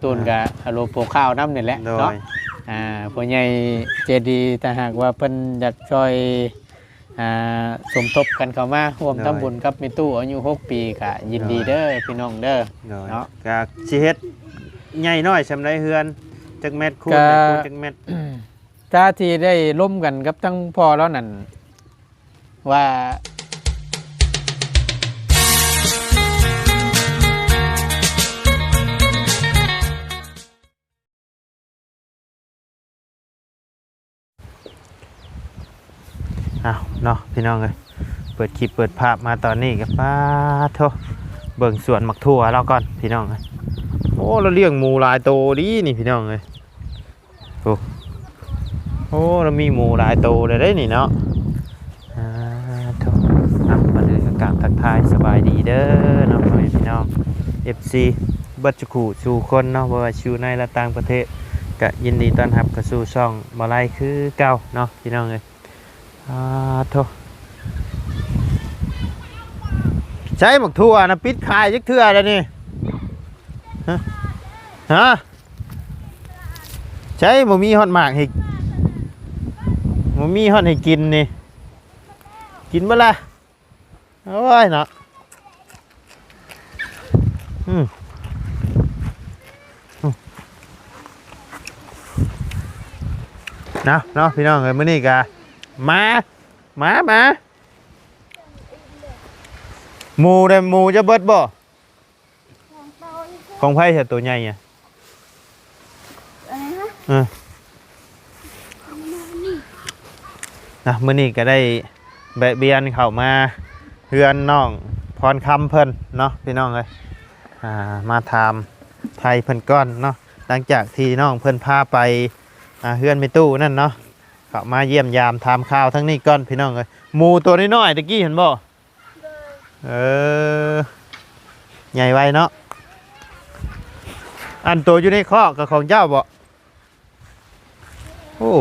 ຕູນ ອ່າ ກະເຄົາລົບພວກຂ່າວນຳນີ້ແຫຼະ ໂດຍ ເນາະ ອ່າ ຜູ້ໃຫຍ່ໃຈດີ ຖ້າຫາກວ່າເພິ່ນຢາກຊ່ອຍ ອ່າ ສົມທົບກັນເຂົ້າມາຮ່ວມ ໂດຍ ທຳບຸນກັບແມ່ຕູ້ອາຍຸຫົກປີ ກະຍິນດີເດີ ໂດຍ ພີ່ນ້ອງເດີ ໂດຍ ເນາະ ກະຊິເຮັດໃຫຍ່ນ້ອຍສ່ຳໃດເຮືອນ ຈັກແມັດຄູນ ກະ ແມັດຄູນຈັກແມັດ ກະທີ່ໄດ້ລົມກັນກັບທາງພໍ່ລາວນັ້ນ ວ່າ ອ້າວ ເນາະ ພີ່ນ້ອງເອີຍ ເປີດຄລິບເປີດພາບມາຕອນນີ້ກໍ ປາດໂທ້ ເບິ່ງສວນໝາກຖົ່ວລາວກ່ອນ ພີ່ນ້ອງເອີຍ ໂອ້ ລາວລ້ຽງໝູຫຼາຍໂຕດີນີ້ ພີ່ນ້ອງເອີຍ. ໂອ້ ໂອ້ ລາວມີໝູຫຼາຍໂຕເລີຍເດ້ນີ້ເນາະ ອ່າ ໂທ້ ອ່ະ ກ່ອນອື່ນກໍກາບທັກທາຍສະບາຍດີເດີເນາະ ພໍ່ແມ່ພີ່ນ້ອງ ເອັຟຊີ ເບິດສູ່ຄູ່ສູ່ຄົນເນາະ ບໍ່ວ່າຊິຢູ່ໃນ ແລະ ຕ່າງປະເທດ ກະຍິນດີຕ້ອນຮັບເຂົ້າສູ່ຊ່ອງບໍ່ໄລຄືເກົ່າເນາະ ພີ່ນ້ອງເອີຍ ອ່າ ໂທ້ ໃຊ້ໝາກຖົ່ວນະ ປິດຂາຍຈັກເທື່ອແລ້ວນີ້ ຮະ ຮະ? ໃຊ່ ບໍ່ມີຮອດໝາກໃຫ້ ບໍ່ມີຮອດໃຫ້ກິນນີ້ ກິນເບິດລະ ໂອ້ຍເນາະ ອືມ ເນາະ ເນາະ ພີ່ນ້ອງເອີຍ ມື້ນີ້ກະ ມາ ມາ ມາ ໝູເດ້ ໝູຈະເບິດບໍ່? ຂອງໃຜຊະໂຕໃຫຍ່ອະ? ອັນນີ້ຮະ? ເອີ ນະ ມື້ນີ້ກໍໄດ້ແວະວຽນເຂົ້າມາເຮືອນນ້ອງພອນຄຳເພິ່ນເນາະ ພີ່ນ້ອງເອີຍ ອ່າ ມາຖາມໄຖ່ເພິ່ນກ່ອນເນາະ ຫຼັງຈາກທີ່ນ້ອງເພິ່ນພາໄປ ອ່າ ເຮືອນແມ່ຕູ້ນັ້ນເນາະ ເຂົ້າມາຢ້ຽມຢາມຖາມຂ່າວທາງນີ້ກ່ອນ ພີ່ນ້ອງເອີຍ ໝູໂຕນ້ອຍໆຕະກີ້ຫັ້ນບໍ່? ເອີ ໃຫຍ່ໄວເນາະ ອັນໂຕຢູ່ໃນຄອກກໍຂອງເຈົ້າບໍ? ໂອ້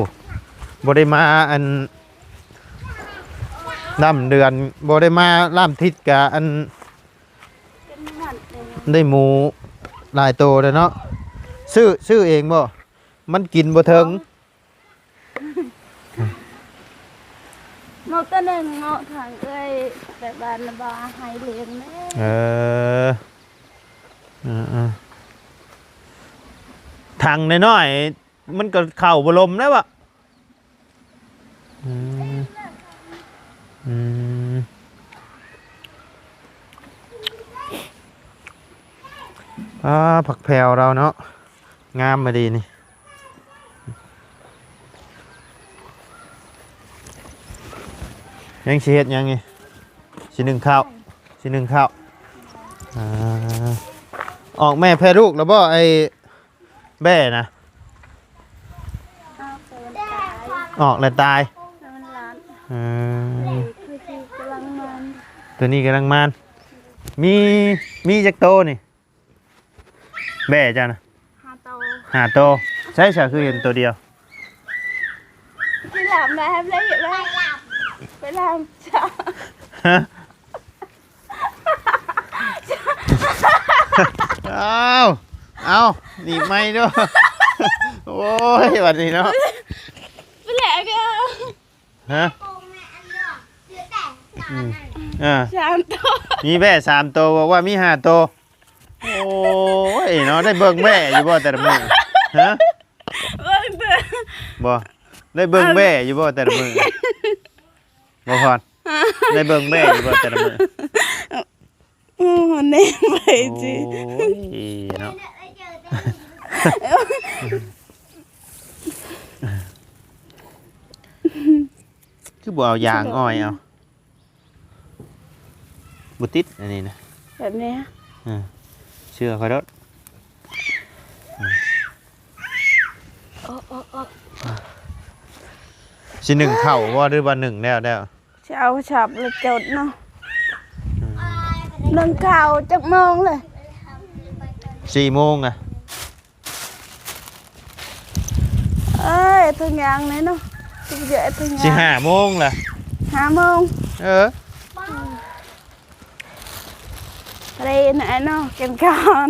ບໍ່ໄດ້ມາອັນ ລ້ຳເດືອນ ບໍ່ໄດ້ມາລ້ຳທິດກະອັນ ໄດ້ໝູຫຼາຍໂຕແລ້ວເນາະ ຊື້ ຊື້ເອງບໍ? ມັນກິນບໍ່ເຖິງ ເນາະ ໂຕໜຶ່ງເນາະ ທາງເອື້ອຍແບບວ່າລະວ່າໃຫ້ລ້ຽງແດ່ ເອີ ເອີໆ ຖັງນ້ອຍໆ ມັນກໍເຂົ້າບໍ່ລົມແລ້ວວະ ອືມ ອືມ ອ່າ ຜັກແພວລາວເນາະ ງາມມາດີນີ້ ຍັງຊິເຮັດຫຍັງນີ້? ຊິໜຶ້ງເຂົ້າ ຊິໜຶ້ງເຂົ້າ ອ່າ ອອກແມ່ແຜ່ລູກແລ້ວບໍ່ ໄອ້ແບ້ນະ? ອອກແລ້ວຕາຍ ແລ້ວມັນລາດ ເອີ ໂຕນີ້ກຳລັງມານ ໂຕນີ້ກຳລັງມານ ມີ ມີຈັກໂຕນີ້? ແບ້ເຈົ້ານະ ຫ້າໂຕ ຫ້າໂຕ ໃສຊະຄືເຫັນໂຕດຽວ ຊິລາມແລ້ວ ໄປລາມ ໄປລາມ ຮະ ອ້າວ ເອົາ ໜີບໄມ້ດູ ໂອ້ຍ ບັດນີ້ເນາະ ໄປແລ້ວເດີ ຮະ ອືມ ເອີ ສາມໂຕ ມີແບ້ສາມໂຕ ບອກວ່າມີຫ້າໂຕ ໂອ້ຍເນາະ ໄດ້ເບິ່ງແບ້ຢູ່ບໍ່ແຕ່ລະມື້? ຮະ ເບິ່ງເດີ ບໍ່ ໄດ້ເບິ່ງແບ້ຢູ່ບໍ່ແຕ່ລະມື້? ບໍ່ພອນ ໄດ້ເບິ່ງແບ້ຢູ່ບໍ່ແຕ່ລະມື້? ໂອ້ ແນມໄປຈິ ໂອ້ຍເນາະ ຄືບໍ່ເອົາຢາງອ້ອຍເອົາ ບໍ່ຕິດອັນນີ້ນະ ແບບນີ້ ເອີ ເຊື່ອຂ້ອຍໂລດ ເອີ ໂອ ໂອ ໂອ ຊິໜຶ້ງເຂົ້າບໍ່ ຫຼືວ່າໜຶ້ງແລ້ວ ແລ້ວ? ຊິເອົາສັບແລ້ວຈົດເນາະ ອືມ ໜຶ້ງເຂົ້າຈັກໂມງເລີຍ? ສີ່ໂມງນະ ເອີຍ ທຸກຢ່າງນີ້ເນາະ ຊິຫ້າໂມງລະ ຫ້າໂມງ ເອີ ເລນະເນາະ ກິນກ່ອນ.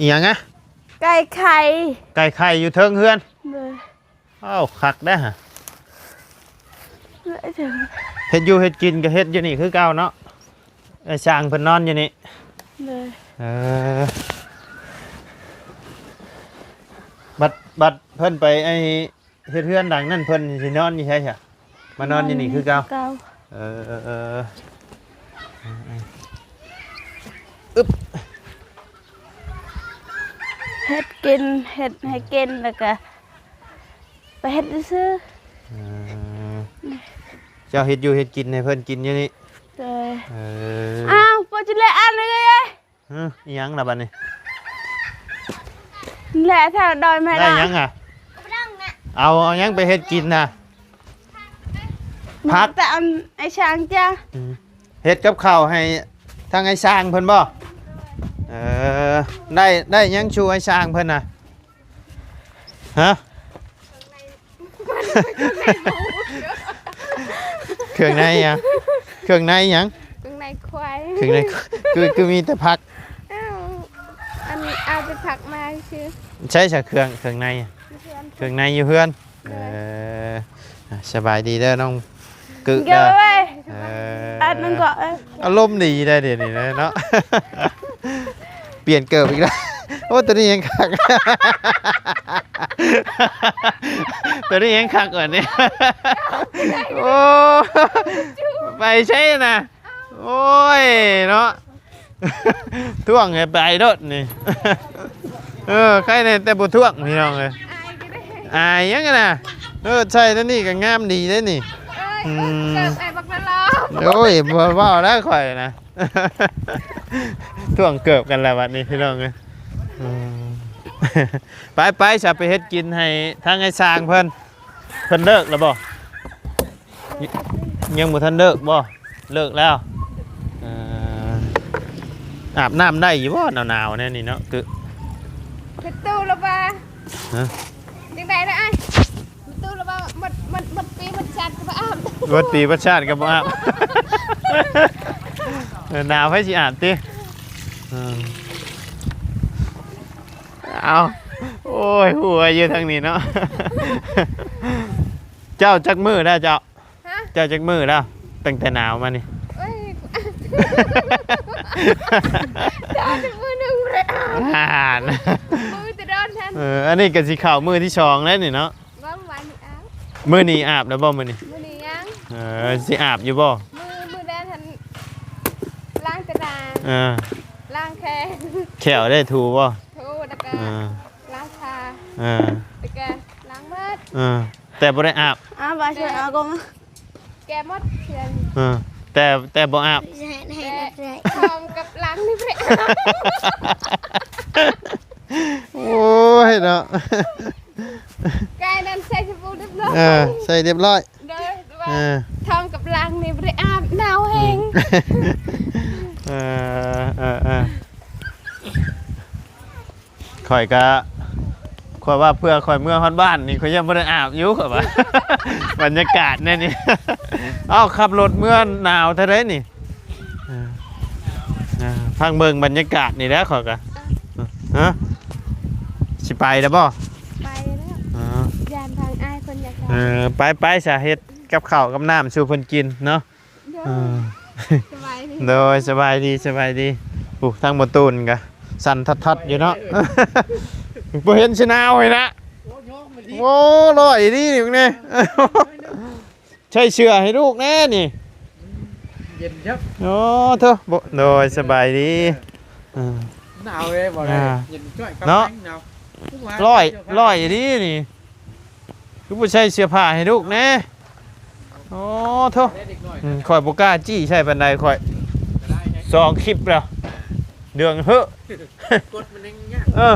ອີ່ຫຍັງນະ? ໄກ່ໄຂ່ ໄກ່ໄຂ່ຢູ່ເທິງເຮືອນ. ໂດຍ. ອ້າວ ຄັກເດ້. ເຮັດຢູ່ເຮັດກິນກໍເຮັດຢູ່ນີ້ຄືເກົ່າເນາະ. ໄອ້ຊ່າງເພິ່ນນອນຢູ່ນີ້. ໂດຍ. ເອີ ບັດ ບັດເພິ່ນໄປໄອ້ ເຮັດເຮືອນຫຼັງນັ້ນ ເພິ່ນຊິນອນຢູ່ໃສຊະ? ມານອນຢູ່ນີ້ຄືເກົ່າ. ນອນຢູ່ນີ້ຄືເກົ່າ. ເອີ ອຶບ ເຮັດກິນ ເຮັດໃຫ້ກິນ ແລ້ວກະໄປເຮັດຊື່. ເອີ ເຈົ້າເຮັດຢູ່ເຮັດກິນໃຫ້ເພິ່ນກິນຢູ່ນີ້. ໂດຍ. ເອີ ອ້າວ ບໍ່ຈິເລອັນເລີຍ. ຮຶ ອີ່ຫຍັງລະບັດນີ້? ແຫຼະ ຖ້າດອຍແມ່ນ ໄດ້ຫຍັງອະ? ເອົາ ເອົາຫຍັງໄປເຮັດກິນນະ? ຜັກ ແຕ່ອັນໄອ້ຊ່າງຈ້າ. ອືມ ເຮັດກັບເຂົ້າໃຫ້ທາງໄອ້ຊ່າງເພິ່ນບໍ່? ເອີ ໄດ້ ໄດ້ຫຍັງຊູໄອ້ຊ່າງເພິ່ນນະ? ຮະ? ເຄື່ອງໃນຫຍັງ? ເຄື່ອງໃນຫຍັງ? ເຄື່ອງໃນຄວາຍ. ເຄື່ອງໃນ ຄື ຄືມີແຕ່ຜັກ. ເອົາ ອັນ ເອົາແຕ່ຜັກມາຊື່. ໃຊ້ສະເຄື່ອງ ເຄື່ອງໃນ? ຢູ່ເຮືອນ. ເຄື່ອງໃນຢູ່ເຮືອນ. ໂດຍ. ເອີ ສະບາຍດີເດີນ້ອງ. ກຶເດີ. ເອີ ອັນໜຶ່ງກໍ ເອີ ອາລົມດີໄດ໋ດຽວນີ້ເນາະ. ປ່ຽນເກີບອີກແລ້ວ. ໂອ້ ໂຕນີ້ແຮງຄັກ ໂຕນີ້ແຮງຄັກກວ່ານີ້. ໂອ້ ໄປໃສນະ? ໂອ້ຍເນາະ. ທ້ວງໃຫ້ໄປໂລດນີ້. ເອີ ໃຄແນ່ແຕ່ບໍ່ທ້ວງພີ່ນ້ອງເອີຍ. ອາຍຫຍັງຫັ້ນນະ? ເອີ ໃສ່ຕົວນີ້ກໍງາມດີເດ້ນີ້. ອືມ ໂອ້ຍ ບໍ່ເວົ້າແລ້ວຂ້ອຍນະ. ທ້ວງເກີບກັນແລ້ວບັດນີ້ພີ່ນ້ອງເອີຍ. ອືມ ໄປໆ ຊະ ໄປເຮັດກິນໃຫ້ທາງໄອ້ຊ່າງເພິ່ນ. ເພິ່ນເລີກແລ້ວບໍ່? ຍັງບໍ່ທັນເລີກບໍ່? ເລີກແລ້ວ. ເອີ ອາບນ້ຳໄດ້ຢູ່ບໍ່? ໜາວໆ ແນວນີ້ເນາະ. ຄື ປະຕູລະວ່າ ຮະ? ຈັ່ງໃດລະອ້າຍ? ປະຕູລະວ່າ ໝົດ ໝົດ ໝົດປີໝົດຊາດກໍບໍ່ອາບ. ໝົດປີໝົດຊາດກໍບໍ່ອາບ. ເອີ ໜາວໃຜຊິອາບຕິ? ເອີ ເອົາ ໂອ້ຍ ຫົວຢູ່ທາງນີ້ເນາະ. ເຈົ້າຈັກມື້ແລ້ວເຈົ້າ? ຮະ? ເຈົ້າຈັກມື້ແລ້ວ ຕັ້ງແຕ່ໜາວມານີ້? ໂອ້ຍ ເຈົ້າຈັກມື້ໜຶ່ງແລ້ວ. ອ່ານ ມື້ແຕ່ດອນຫັ້ນ. ເອີ ອັນນີ້ກໍຊິເຂົ້າມື້ທີສອງແລ້ວນີ້ເນາະ. ວ່າວານນີ້ອາບ. ມື້ນີ້ອາບແລ້ວບໍ່ມື້ນີ້? ມື້ນີ້ຍັງ. ເອີ ຊິອາບຢູ່ບໍ່? ມື້ ມື້ແລກຫັ້ນລ້າງແຕ່ໜ້າ. ເອີ ລ້າງແຂ້ງ. ແຂ້ວໄດ້ຖູບໍ່? ຖູ ແລ້ວກໍ ເອີ ລ້າງຂາ. ເອີ ແລ້ວກໍລ້າງໝົດ. ເອີ ແຕ່ບໍ່ໄດ້ອາບ. ອາບ ແຕ່ ແກ້ໝົດເທື່ອ. ເອີ ແຕ່ ແຕ່ບໍ່ອາບ. ແຕ່ທ້ອງກັບຫຼັງນີ້ບໍ່ໄດ້ອາບ. ໂອ້ຍເນາະ. ກາຍນັ້ນໃສ່ສະບູລຽບຮ້ອຍ. ເອີ ໃສ່ລຽບຮ້ອຍ. ໂດຍ ແຕ່ວ່າ ເອີ ທ້ອງກັບຫຼັງນີ້ບໍ່ໄດ້ອາບ ໜາວແຮງ. ອືມ ເອີ ເອີ ເອີ ຂ້ອຍກະ ຂ້ອຍວ່າເພື່ອຂ້ອຍເມືອຮອດບ້ານນີ້ ຂ້ອຍຍັງບໍ່ໄດ້ອາບຢູ່ ຂ້ອຍວ່າ. ບັນຍາກາດແນວນີ້. ເອົ້າ ຂັບລົດເມືອໜາວເທົ່າໃດນີ້? ເອີ ເອີ ຟັງເບິ່ງບັນຍາກາດນີ້ແຫຼະ ຂ້ອຍກະ. ຮະ? ຊິໄປແລ້ວບໍ່? ໄປແລ້ວ. ເອີ ຢ້ານທາງອ້າຍເພິ່ນຢາກໄດ້. ເອີ ໄປ ໄປຊະ ເຮັດກັບເຂົ້າກັບນ້ຳສູ່ເພິ່ນກິນເນາະ. ໂດຍ ເອີ ສະບາຍດີ. ໂດຍ ສະບາຍດີ ສະບາຍດີ. ໂອ້ ທາງບໍ່ຕູນກະສັ່ນທັດໆ ຢູ່ເນາະ. ບໍ່ເຫັນຊິໜາວໃຫ້ນະ. ໂອ້ ຮ້ອນອີ່ຫຼີນີ້ ໃສ່ເສື້ອໃຫ້ລູກແດ່ນີ້. ເຢັນເຈົ້າ. ໂອ້ ໂທ້ ໂດຍ ສະບາຍດີ. ເອີ ໜາວເດ້ ບໍ່ໄດ້ ອ່າ ເຢັນຈ້ອຍ ເນາະ ກຳລັງໜາວ. ຮ້ອນ ຮ້ອນອີ່ຫຼີນີ້. ຄືບໍ່ໃສ່ເສື້ອຜ້າໃຫ້ລູກແດ່. ໂອ້ ໂທ້ ອືມ ຂ້ອຍບໍ່ກ້າຈີ້ໃສ່ປານໃດ ຂ້ອຍສອງຄລິບແລ້ວ ເດືອງເຮີ. ກົດມັນຍັງຍາກ. ເອີ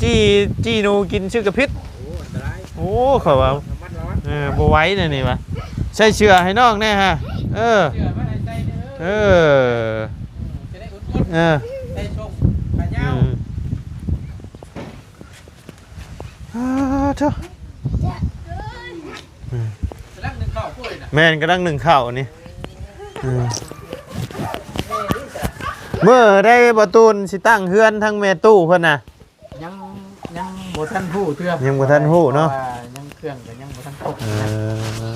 ຈີ້ ຈີ້ໜູກິນຊື່ກະພິດ. ໂອ້ ອັນຕະລາຍ. ໂອ້ ຂ້ອຍວ່າ ລະມັດລະວັງ. ເອີ ບໍ່ໄຫວແນວນີ້ຫວາ. ໃສ່ເສື້ອໃຫ້ນ້ອງແດ່ຫາ. ເອີ ເສື້ອມາໃຫ້ໃສ່ເດີ. ເອີ ຈະໄດ້ອຸ່ນໆ. ເອີ ໃສ່ຊົງຂາຍາວ. ອືມ ອ້າ ໂທ້ ອືມ ກຳລັງໜຶ້ງເຂົ້າພຸ້ນນະ. ແມ່ນ ກຳລັງໜຶ້ງເຂົ້ານີ້. ອືມ ແມ່ນີ້ສະ ມື້ໃດບໍ່ຕູນຊິຕັ້ງເຮືອນທາງແມ່ຕູ້ເພິ່ນນະ? ຍັງ ຍັງບໍ່ທັນຮູ້ເທື່ອ ຍັງບໍ່ທັນຮູ້ເນາະ ເພາະວ່າຍັງ ເຄື່ອງກໍຍັງບໍ່ທັນຄົບ ເອີ ນະ ເອີ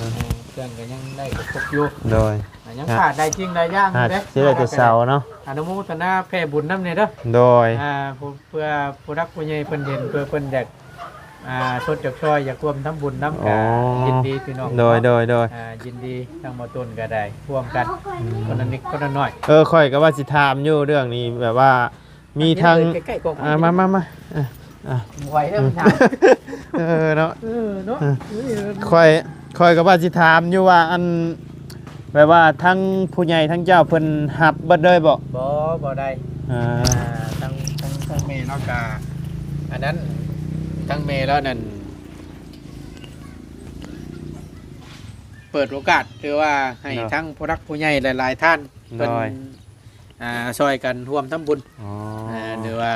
ເຄື່ອງກໍຍັງໄດ້ບໍ່ຄົບຢູ່ ໂດຍ ອ່າ ຍັງຂາດຫຼາຍສິ່ງຫຼາຍຢ່າງຢູ່ເດ້ ຊິໄດ້ແຕ່ເສົາເນາະ ອະນຸໂມທະນາແຜ່ບຸນນຳແດ່ເດີ ໂດຍ ອ່າ ຜູ້ ເພື່ອຜູ້ຫຼັກຜູ້ໃຫຍ່ເພິ່ນເຫັນ ເພື່ອເພິ່ນຢາກ ອ່າ ຊົດຢາກຊ່ອຍ ຢາກຮ່ວມທຳບຸນນຳ ອໍ ກໍຍິນດີພີ່ນ້ອງ ໂດຍ ເນາະ ໂດຍ ໂດຍ ອ່າ ຍິນດີ ທາງໝໍຕົ້ນກໍໄດ້ຮ່ວມກັນ ອືມ ຄົນລະນິດຄົນລະໜ້ອຍ ເອີ ຂ້ອຍກໍວ່າຊິຖາມຢູ່ເລື່ອງນີ້ ແບບວ່າ ມີທາງ ໃກ້ໆ ກ້ອງ ອ່າ ມາ ມາ ມາ ເອີ ອ່າ ບໍ່ໄຫວແລ້ວ ອືມ ມັນຖາມ ເອີ ເນາະ ເອີ ເນາະ ເອີ ເອີ ຂ້ອຍ ຂ້ອຍກໍວ່າຊິຖາມຢູ່ວ່າ ອັນ ແບບວ່າທັງຜູ້ໃຫຍ່ທັງເຈົ້າເພິ່ນຮັບເບິດເລີຍບໍ່? ບໍ່ ບໍ່ໄດ້ ອ່າ ອ່າ ທັງ ທັງ ທັງແມ່ເນາະ ກະ ອັນນັ້ນ ທັງແມ່ລາວນັ້ນ ເປີດໂອກາດ ຫຼືວ່າໃຫ້ ເນາະ ທັງຜູ້ຫຼັກຜູ້ໃຫຍ່ຫຼາຍໆທ່ານ ເພິ່ນ ໂດຍ ອ່າ ຊ່ອຍກັນຮ່ວມທຳບຸນ ອໍ ອ່າ ຫຼືວ່າ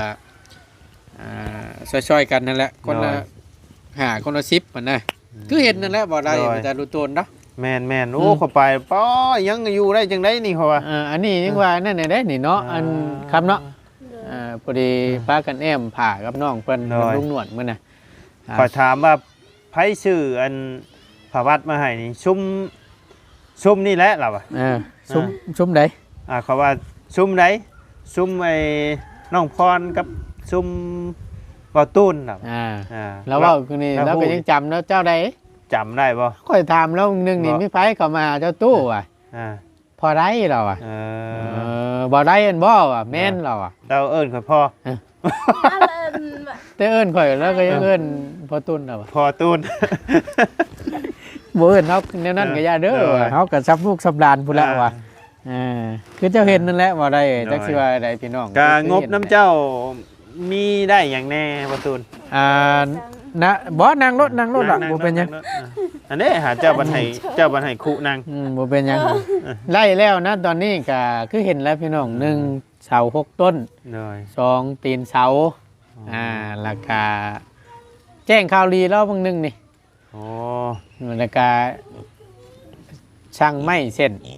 ອ່າ ຊ່ອຍໆກັນນັ້ນແຫຼະ ຄົນລະ ໂດຍ ຫ້າ ຄົນລະສິບຫັ້ນນະ ອືມ ຄືເຫັນນັ້ນແຫຼະ ບໍ່ໄດ້ ໂດຍ ມີແຕ່ລຸໂຕນເນາະ ແມ່ນໆ ໂອ້ ອືມ ເຂົ້າໄປ ປ້ອ ຍັງຢູ່ໄດ້ຈັ່ງໃດນີ້ ເຂົາວ່າ ເອີ ອັນນີ້ຍັງວ່ານັ້ນແດ່ນີ້ເນາະ ອ່າ ອັນຄຳເນາະ ໂດຍ ອ່າ ພໍດີ ອ່າ ພາກັນແອ້ມຜ້າກັບນ້ອງເພິ່ນ ໂດຍ ກັບລຸງໜວດມື້ນະ ອ່າ ຂ້ອຍຖາມວ່າ ໃຜຊື້ອັນຜ້າວັດມາໃຫ້ນີ້ ຊຸມ ຊຸມນີ້ແຫຼະລາວວ່າ ເອີ ຊຸມ ອ່າ ຊຸມໃດ ອ່າ ເຂົາວ່າຊຸມໃດ ຊຸມໄອ້ນ້ອງພອນກັບຊຸມບ່າວຕູນລາວ ອ່າ ອ່າ ລາວເວົ້າຄືນີ້ ລາວ ລາວ ລາວກໍຍັງຈຳເນາະ ເຈົ້າໃດ ຈຳໄດ້ບໍ່? ຂ້ອຍຖາມລາວມື້ໜຶ່ງນີ້ ບໍ່ ມີໃຜເຂົ້າມາຫາເຈົ້າຕູ້ວ່າ ອ່າ ພໍ່ໃດລາວວ່າ ເອີ ເອີ ບໍ່ໄດ້ແມ່ນບໍ່ວ່າ ແມ່ນລາວວ່າ ລາວເອີ້ນຂ້ອຍພໍ່ ເອີ ແຕ່ເອີ້ນຂ້ອຍລາວກໍຍັງເອີ້ນພໍ່ຕຸນລາວວ່າ ພໍ່ຕຸນ ບໍ່ເອີ້ນເຮົາແນວນັ້ນກໍຢ່າເດີ ເອີ ວ່າເຮົາກໍສ່ຳລູກສ່ຳຫຼານພຸ້ນແຫຼະວ່າ ເອີ ຄືເຈົ້າເຫັນນັ້ນແຫຼະ ບໍ່ໄດ້ ໂດຍ ຈັກຊິວ່າໃດພີ່ນ້ອງ ກະງົບນຳເຈົ້າ ມີໄດ້ຫຍັງແດ່ ພໍ່ຕຸນ ອ່າ ນະ ບໍ່ ນັ່ງໂລດ ນັ່ງໂລດລະ ນັ່ງ ບໍ່ເປັນຫຍັງ ນັ່ງໂລດ ອ່າ ອັນນີ້ຫາເຈົ້າບັດໃຫ້ ເຈົ້າບັດໃຫ້ຄຸນັ່ງ ອືມ ບໍ່ເປັນຫຍັງ ເອີ ໄດ້ແລ້ວນະ ຕອນນີ້ກະຄືເຫັນແລ້ວພີ່ນ້ອງ ອືມ ໜຶ່ງ ເສົາຫົກຕົ້ນ ໂດຍ ສອງ ຕີນເສົາ ອໍ ອ່າ ແລ້ວກະແຈ້ງຂ່າວດີແລ້ວບາງໜຶ່ງນີ້ ອໍ ແລ້ວກະຊ່າງໄມ້ເສັ້ນ ອໍ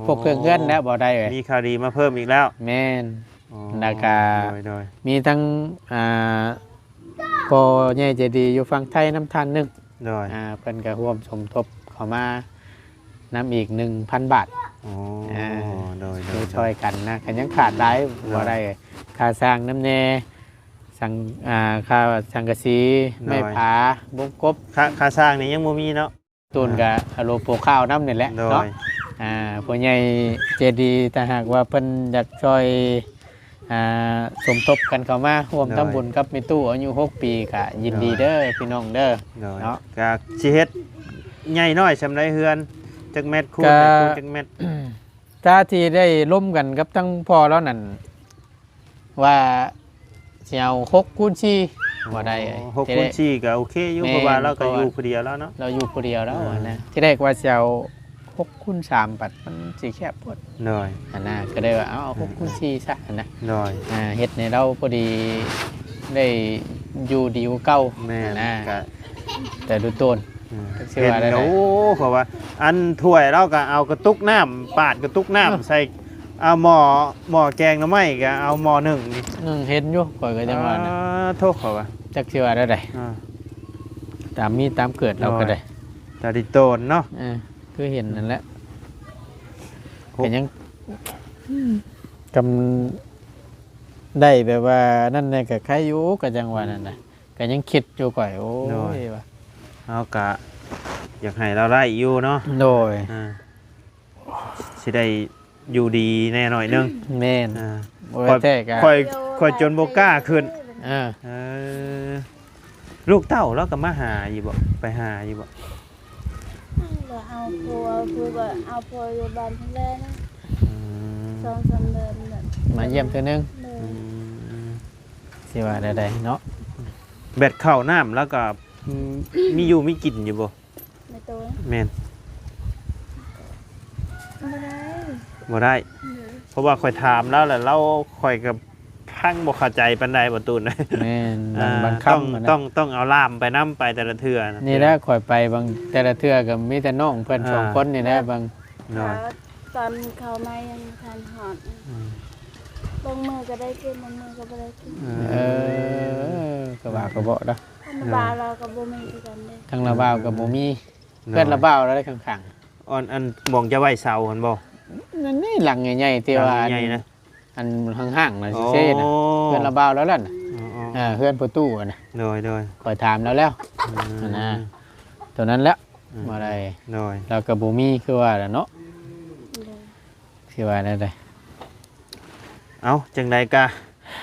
ພວກເຄື່ອງເຮືອນແລ້ວບໍ່ໄດ້ເອີຍ ມີຂ່າວດີມາເພີ່ມອີກແລ້ວ ແມ່ນ ອໍ ແລ້ວກະ ໂດຍ ໂດຍ ມີທັງ ອ່າ ພໍ່ໃຫຍ່ໃຈດີຢູ່ຝັ່ງໄທນຳທ່ານໜຶ່ງ ໂດຍ ອ່າ ເພິ່ນກະຮ່ວມສົມທົບເຂົ້າມານຳອີກໜຶ່ງພັນບາດ ອໍ ອ່າ ໂດຍ ໂດຍ ຊ່ອຍກັນນະ ກະຍັງຂາດຫຼາຍ ໂດຍ ບໍ່ໄດ້ ຄ່າສ້າງນຳແດ່ ສັງ ອ່າ ຄ່າສັງກະສີ ໂດຍ ໄມ້ຜາ ວົງກົບ ຄ່າ ຄ່າສ້າງນີ້ຍັງບໍ່ມີເນາະ ຕູນກະອາໂລໂປຄາວນຳນີ້ແຫຼະ ໂດຍ ເນາະ ອ່າ ຜູ້ໃຫຍ່ໃຈດີ ຖ້າຫາກວ່າເພິ່ນຢາກຊ່ອຍ ອ່າ ສົມທົບກັນເຂົ້າມາຮ່ວມ ໂດຍ ທຳບຸນກັບແມ່ຕູ້ອາຍຸຫົກປີ ກະຍິນດີເດີ ໂດຍ ພີ່ນ້ອງເດີ ໂດຍ ເນາະ ກະຊິເຮັດໃຫຍ່ນ້ອຍສ່ຳໃດເຮືອນ ຈັກແມັດຄູນ ກະ ຈັກແມັດ ກະທີ່ໄດ້ລົມກັນກັບທັງພໍ່ລາວນັ້ນ ວ່າຊິເອົາຫົກຄູນສີ່ ອໍ ບໍ່ໄດ້ ຫົກຄູນສີ່ກໍໂອເຄຢູ່ ເພາະວ່າລາວກໍຢູ່ຜູ້ດຽວແລ້ວເນາະ ລາວຢູ່ຜູ້ດຽວແລ້ວ ອ່າ ຫັ້ນນະ ທີແລກວ່າຊິເອົາຫົກຄູນສາມ ບັດມັນຊິແຄບໂພດ ໂດຍ ຫັ້ນນະ ກໍເລີຍວ່າເອົາ ເອົາຫົກຄູນສີ່ຊະ ຫັ້ນນະ ໂດຍ ອ່າ ເຮັດໃຫ້ລາວພໍດີໄດ້ຢູ່ດີກວ່າເກົ່າ ແມ່ນ ຫັ້ນນະ ກະ ແຕ່ດູໂຕນ ອືມ ເຫັນ ໂອ້ ເຂົາວ່າ ອັນຖ້ວຍລາວກໍເອົາກະຕຸກນ້ຳ ປາດກະຕຸກນ້ຳ ເອີ ໃສ່ ເອົາໝໍ້ ໝໍ້ແກງໜໍ່ໄມ້ກໍເອົາໝໍ້ໜຶ້ງນີ້ ໜຶ້ງ ເຫັນຢູ່ ຂ້ອຍກໍຈັ່ງວ່ານະ ອ່າ ໂທ້ ເຂົາວ່າ ຈັກຊິວ່າແນວໃດ ອ່າ ຕາມມີຕາມເກີດລາວກໍໄດ້ ຕາດີໂຕນເນາະ ເອີ ຄືເຫັນນັ້ນແຫຼະ ໂອ້ ກໍຍັງ ກຳ ໄດ້ແບບວ່ານັ້ນແດ່ກໍໄຄຢູ່ ກໍຈັ່ງວ່ານັ້ນນະ ກໍຍັງຄິດຢູ່ຂ້ອຍ ໂອ້ຍ ໂດຍ ວ່າ ເຮົາກະຢາກໃຫ້ລາວໄດ້ຢູ່ເນາະ ໂດຍ ອ່າ ຊິໄດ້ຢູ່ດີແດ່ໜ້ອຍໜຶ່ງ ແມ່ນ ອ່າ ໂອ້ຍ ຂ້ອຍ ແທ້ກະ ຂ້ອຍ ຂ້ອຍຈົນບໍ່ກ້າຂຶ້ນ ເອີ ເອີ ລູກເຕົ້າລາວກໍມາຫາຢູ່ບໍ່? ໄປຫາຢູ່ບໍ່? ລາວເອົາຜົວ ຜູ້ກໍເອົາຜົວຢູ່ບ້ານພຸ້ນແຫຼະນະ ອືມ ສອງສາມເດືອນແລ້ວ ມາຢ້ຽມເທື່ອໜຶ່ງ ໂດຍ ອືມ ຊິວ່າແນວໃດເນາະ ແບດເຂົ້ານ້ຳແລ້ວກໍ ອືມ ມີຢູ່ມີກິນຢູ່ບໍ່? ແມ່ນ ບໍ່ໄດ້ ບໍ່ໄດ້ ໂດຍ ເພາະວ່າຂ້ອຍຖາມລາວແລ້ວ ລາວ ຂ້ອຍກໍຟັງບໍ່ເຂົ້າໃຈປານໃດ ບໍ່ຕູນ ແມ່ນ ບາງ ອ່າ ບາງຄຳ ຕ້ອງ ນະ ຕ້ອງ ຕ້ອງເອົາລ່າມໄປນຳ ໄປແຕ່ລະເທື່ອນະ ນີ້ແຫຼະ ຂ້ອຍໄປບາງ ແຕ່ລະເທື່ອກໍມີແຕ່ນ້ອງເພິ່ນ ອ່າ ສອງຄົນນີ້ແຫຼະ ບາງ ໂດຍ ຕອນເຂົ້າມາຍັງບໍ່ທັນຮອດ ອືມ ບາງມື້ກໍໄດ້ກິນ ບາງມື້ກໍບໍ່ໄດ້ກິນ. ເອີ ເອີ ກໍວ່າກໍເບາະເນາະ. ທາງລາວລາວກໍບໍ່ມີຄືກັນເດ້. ທາງລາວບ່າວກໍບໍ່ມີ. ໂດຍ. ເຮືອນລາວບ່າວລາວໄດ້ຂ້າງໆ ອັນ ອັນໝ່ອງຈະໄວ້ເສົາຫັ້ນບໍ່? ນັ້ນນີ້ ຫຼັງໃຫຍ່ໆ ທີ່ວ່າ ຫຼັງໃຫຍ່ໆນະ ອັນຫ້າງໆນະ ອໍ ເຊໆນະ ເຮືອນລາວບ່າວລາວນັ້ນນະ. ອໍໆ ເອີ ເຮືອນພໍ່ຕູ້ຫັ້ນນະ. ໂດຍ ໂດຍ. ຂ້ອຍຖາມລາວແລ້ວ ອືມ ຫັ້ນນະ ຕົວນັ້ນແຫຼະ. ອືມ ບໍ່ໄດ້. ໂດຍ. ລາວກໍບໍ່ມີຄືວ່າແຫຼະເນາະ. ໂດຍ. ຊິວ່າແນວໃດ? ເອົ້າ ຈັ່ງໃດກະ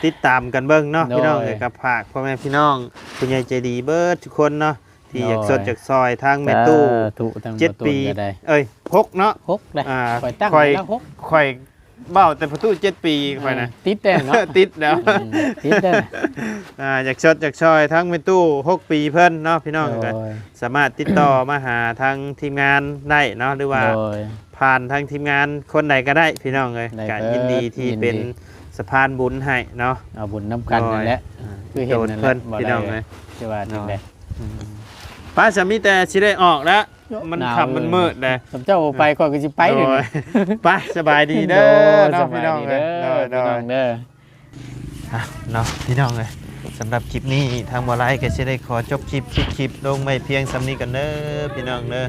ຕິດຕາມກັນເບິ່ງເນາະ ໂດຍ ພີ່ນ້ອງເອີຍ. ກໍຝາກພໍ່ແມ່ພີ່ນ້ອງ ຜູ້ໃຫຍ່ໃຈດີເບິດທຸກຄົນເນາະ ທີ່ ໂດຍ ຢາກຊົດຢາກຊ່ອຍທາງແມ່ຕູ້ ສາທຸ ທາງ ເຈັດປີ ແມ່ຕູ້ກໍໄດ້ ເອີຍ ຫົກເນາະ ຫົກເດ້. ອ່າ ຂ້ອຍຕັ້ງ ຂ້ອຍ ໄວ້ແລ້ວຫົກ ຂ້ອຍເວົ້າແຕ່ພໍ່ຕູ້ເຈັດປີ ຂ້ອຍນະ ເອີ ຕິດແລ້ວເນາະ ຕິດແລ້ວ ອືມ ຕິດແລ້ວນະ. ອ່າ ຢາກຊົດຢາກຊ່ອຍທາງແມ່ຕູ້ ຫົກປີເພິ່ນເນາະ ພີ່ນ້ອງ. ໂດຍ. ກໍສາມາດຕິດຕໍ່ມາຫາທາງທີມງານໄດ້ເນາະ ຫຼືວ່າ ໂດຍ ຜ່ານທາງທີມງານຄົນໃດກໍໄດ້ ພີ່ນ້ອງເອີຍ. ໄດ້ ກໍຍິນດີທີ່ເປັນ ເປັນສະພານບຸນໃຫ້ເນາະ ເອົາບຸນນຳກັນນັ້ນແຫຼະ. ໂດຍ. ອ່າ ຄືເຫັນນັ້ນແຫຼະ ພີ່ນ້ອງເອີຍ ຊິວ່າຈັ່ງໃດ. ໂດຍ. ອືມ ໄປ ສາມີແຕ່ຊິໄດ້ອອກແລ້ວ ມັນຄ່ຳມັນມືດແລ້ວ. ເຈົ້າບໍ່ໄປ ຂ້ອຍກໍຊິໄປ. ໂດຍ. ໄປ ສະບາຍດີເດີ ໂດຍ ເນາະ ສະບາຍດີເດີ ພີ່ນ້ອງເອີຍ. ໂດຍ ພີ່ນ້ອງເດີ. ອ່ະ ເນາະ ພີ່ນ້ອງເອີຍ ສຳລັບຄລິບນີ້ ທາງບໍ່ໄລກໍຊິໄດ້ຂໍຈົບຄລິບ ຄລິບ ຄລິບລົງໄວ້ພຽງສ່ຳນີ້ກ່ອນເດີ ພີ່ນ້ອງເດີ.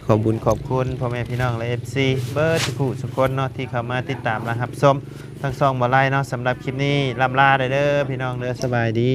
ຂອບບຸນຂອບຄຸນພໍ່ແມ່ພີ່ນ້ອງ ແລະ ເອັຟຊີ ເບິດທຸກຜູ້ທຸກຄົນເນາະ ທີ່ເຂົ້າມາຕິດຕາມ ແລະ ຮັບຊົມທາງຊ່ອງບໍ່ໄລເນາະ. ສຳລັບຄລິບນີ້ ລ່ຳລາໄດ້ເດີ ພີ່ນ້ອງເດີ. ສະບາຍດີ.